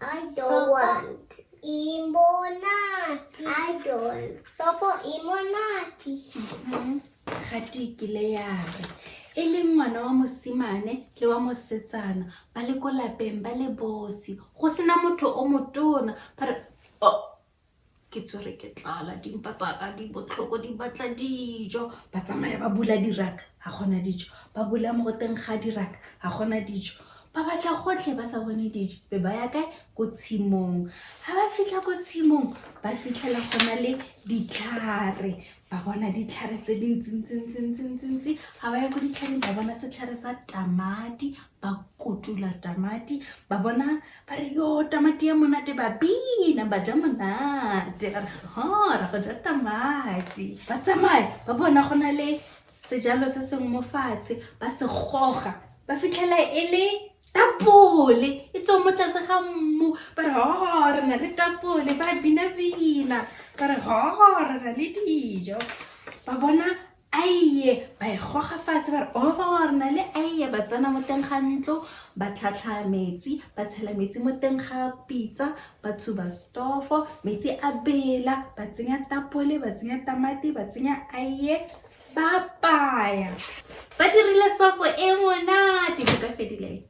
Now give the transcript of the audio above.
I don't Sopo want. E monate. I don't. Sopo e monate. Ga kile ya re e le ngwana wa mosimane le wa mosetsana ba le ko lapeng ba le bosi, go sena motho o motona, ba re, "Oh, ke tswere ke tlala, dimpa tsaka di botlhoko, di batla dijo." Ba tsamaya ba bula diraka, ga gona dijo. Ba bula mo go teng ga diraka, ga gona dijo. Ba batla gotlhe, ba sa bone dijo. Be ba ya kae? Ko tshimong. Ga ba fitlha ko tshimong, ba fitlhela gona le ditlhare. Ba bona ditlhare tse dintsintsintsintsintsi. Ga ba ya ko ditlhareng, ba bona setlhare sa tamati, ba kotula tamati. Ba bona, ba re, "Yo, tamati ya monate." Ba bina, ba ja monate, ba re, "Ho, ra go ja tamati." Ba tsamaya, ba bona go na le sejalo se sengwe mo fatshe, ba se goga, ba fitlhela e le tapole e tswa mo tlase ga mmu. Ba re, "Ho, re na le tapole." Ba bina-bina, ba re, "Ho, re na le dijo." Ba bona aiye, ba e goga fatshe, ba re, "Oh, re na le aiye." Ba tsena mo teng ga ntlo, ba tlhatlha metsi, ba tshela metsi mo teng ga pitsa, ba tshuba stofo, metsi a bela, ba tsenya tapole, ba tsenya tamati, ba tsenya aiye, ba apaya, ba dirile sopo e monate. Buka fedileng.